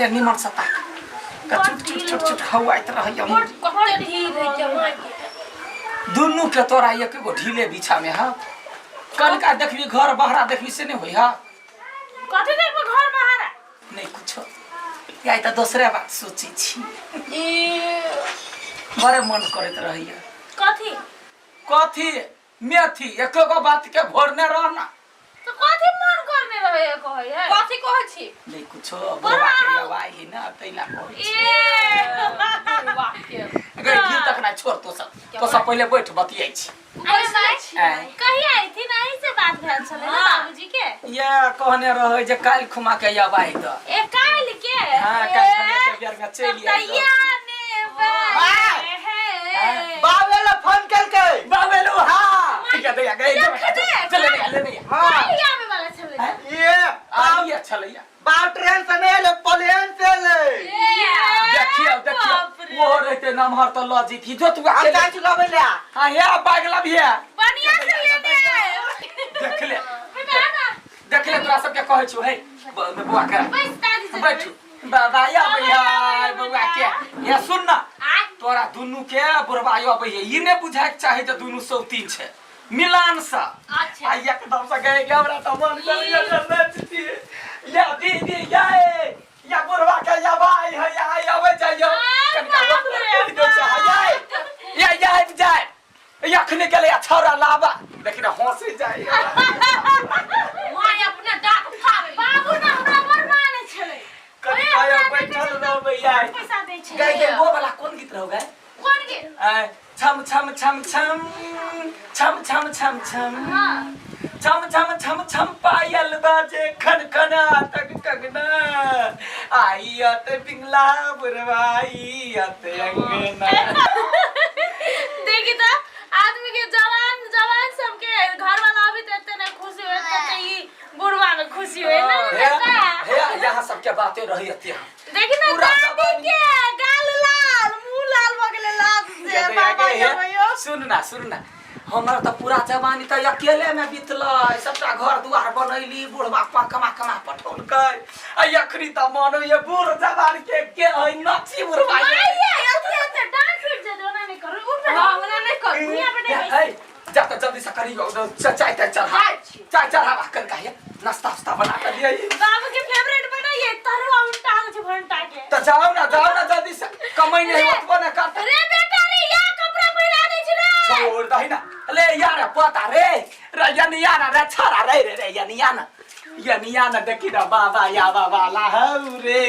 पहिले निमन से ताक का छुट छुट छुट छुट हवाइत रहैया बड़ कते ढील है के अहाँके। दुनू के तोरा एक गो ढीले बिछा में हा कनका देखबी घर बहरा देखबी से नहीं होई हा कथी देखबो घर बाहर नहीं कुछो या तऽ दोसरे बात सोचै छी ई बड़े मन करैत रहैया कथी कथी मेथी एको गो बात के घोरने रहना तो कथी मन करने रहे है कहै है कथी कहै छी नहीं कुछो बुढ़वा के आवाज है ना तैला कहै छी। ए बुढ़वा के गई ढील तक ना छोड़ तो सब पहिले बैठ बतियाइ छी अरे माय आँय। कहिया अयथिन अहीं से बात भेल छलै ने हाँ। बाबूजी के ये कहने रहै जे काल्हि खुमा के आवाज द ए काल्हि के हाँ काल्हि खुमा के बेर में चलि तब आइ तऽ या ने बाय। हे बाबे ला फोन केलकै बाबेलू हाँ ठीक है दैया गई देखने, चले नहीं ले नहीं हाँ काल्हि आबै वाला छलै हैं? ये आ ये छलैया बाप ट्रेन से नहीं एलै प्लेन से एलै देखियो देखियो बाप रे। वो रहते नमहर तो लऽ जीती जो तू हम अकेले चाचू लबै ला हाँ हे बैग लबिहे बढ़िया से लेने आए देख ले बेटा ना देख ले तोरा सबके कहै छियौ हे बौआ के बैस दादी से बैठू बाबा या भैया बौआ के ये सुन ना आय तोरा दुनू के बुढ़वा अबै है ई नहि बुझायके चाही जे दुनू सौतीन छै मिलान सा अच्छा। आ एकदम से गए के हमरा तो मन कर या नचती या दीदी या ए, या बुढ़वा के या भाई है या आई अबै जाइयो कनिका बाप रे कहि दे छै, या या या आबि जाय अखने गेलै आ छौड़ा लाबा देखी ने हंसी जाय माय अपने दाँत फाड़ै बाबू ना हमरा बड़ मानै छलै कनिका या बैठल रहबै यार पैसा दै छलै गए गए वो वाला कोन गीत रहो गए कोन के आय, छम छम छम छम छम छम छम छम हाँ छम छम छम छम पायल बाजे खन खना तक कंगना आई अत पिंगला बुरवाई अत अंगना देखी त आदमी के जवान जवान सबके घर वाला अभी त एते ने खुशी होय त ई बुढ़वा में खुशी होय ना हे काका हे यहाँ सबके बातें रही अति हम देखी ना पूरा दादी जवानी। के गाल लाल मुंह लाल भ गेलै लाज से बाबा हे, यौ सुन ना सुन ना हमर तऽ पूरा जवानी तऽ अकेले में बीतलै सबटा घर दुआर बनैली बुढ़वा पा कमा कमा पठौलकै आ अखनी तऽ मन होइए बूढ़ जवान के के है नची बुढ़वा ये। माइये अथी अथी डांस फिर जे ओना नहि करू उठ हाँ, ओना नहि करू। भुइयाँ पे नहि हे जा तऽ जल्दी से करी चाय ताय चढ़ा जाइ छी। चाय चढ़ावा कर का नाश्ता उस्ता बना कर दिया बाबू के फेवरेट बनाइए तरुआ उल्टा हो छै भंटा के तऽ जाओ ना जल्दी से कमाई नहीं होत ना करता रे बेटा रे या कपड़ा पहिरा दै छै रे छोड़ दही ना ले यार पता रे रे यनिया ना रे छाड़ा रे रे रे यनिया ना यनिया ना देखी ना बाबा या बाबा ला हौ रे।